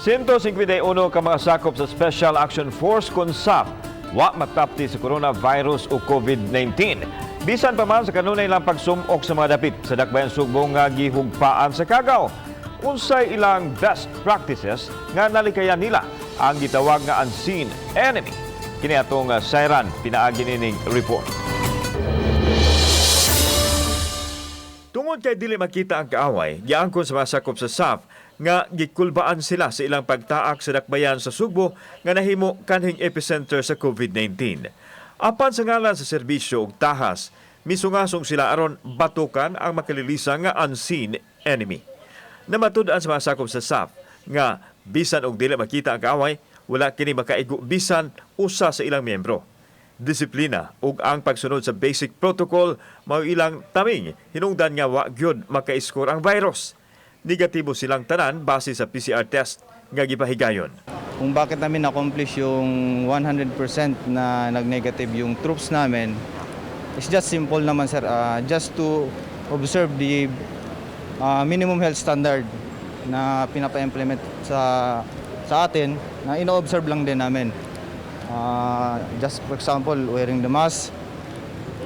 151 ka mga sakop sa Special Action Force kon SAF wa matapti sa coronavirus o COVID-19. Bisan pa man sa kanunay lang pagsumok sa mga dapit sa Dakbayan Sugbo nga gihugpaan sa kagaw. Unsay ilang best practices nga nalikayan nila ang gitawag nga unseen enemy? Kini atong sayran pinaagi nining report. Tungod kay dili makita ang kaaway, giangkon sa mga sakop sa SAF nga gikulbaan sila sa ilang pagtaak sa dakbayan sa Sugbo nga nahimo kanhing epicenter sa COVID-19. Apan sa ngalan sa serbisyo ug tahas, misungasong sila aron batukan ang makalilisa nga unseen enemy. Namatud-an sa mga sakop sa SAF nga bisan og dili makita ang kaaway, wala kini makaigo bisan usa sa ilang miyembro. Disiplina ug ang pagsunod sa basic protocol mao ilang taming hinungdan nga wa gyud maka-score ang virus. Negatibo silang tanan base sa PCR test nga gipahigayon. Kung bakit namin accomplish yung 100% na nag-negative yung troops namin, it's just simple naman, sir, just to observe the minimum health standard na pinapa-implement sa atin na ino-observe lang din namin. Just for example, wearing the mask,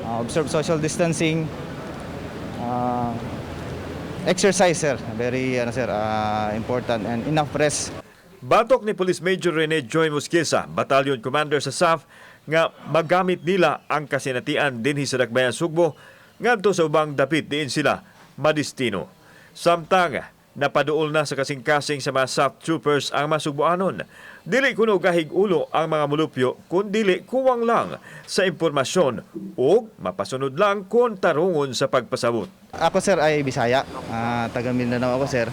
observe social distancing, exercise, sir, very ano, sir, important, and enough rest. Batok ni Police Major Rene Joy Mosqueza, Battalion Commander sa SAF, nga magamit nila ang kasinatian dinhi sa Dakbayan Sugbo ngadto sa ubang dapit diin sila madistino. Samtang napaduol na sa kasing-kasing sa mga SAF troopers ang masugboanon. Dili kuno gahig ulo ang mga mulupyo kun dili kuwang lang sa impormasyon ug mapasunod lang kon tarungon sa pagpasabot. Ako, sir, ay Bisaya, taga Mindanao ako, sir.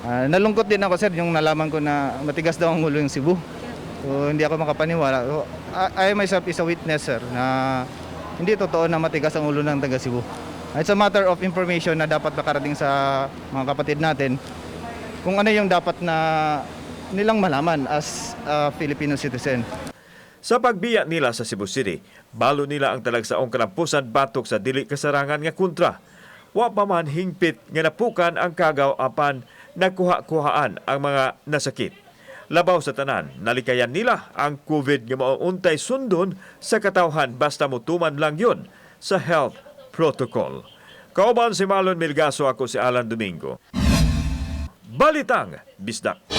Nalungkot din ako, sir, yung nalaman ko na matigas daw ang ulo yung Cebu. So hindi ako makapaniwala. So, I myself is a witness, sir, na hindi totoo na matigas ang ulo ng taga Cebu. It's a matter of information na dapat makarating sa mga kapatid natin kung ano yung dapat na nilang malaman as a Filipino citizen. Sa pagbiya nila sa Cebu City, balo nila ang talagsaong kalampusan batok sa dili kasarangan nga kontra. Wa pa man hingpit nga napukan ang kagaw apan nagkuha-kuhaan ang mga nasakit. Labaw sa tanan, nalikayan nila ang COVID nga mauuntay sundon sa katawhan basta mutuman lang yun sa health protocol. Kauban si Marlon Milgaso, ako si Alan Domingo. Balitang Bisdak.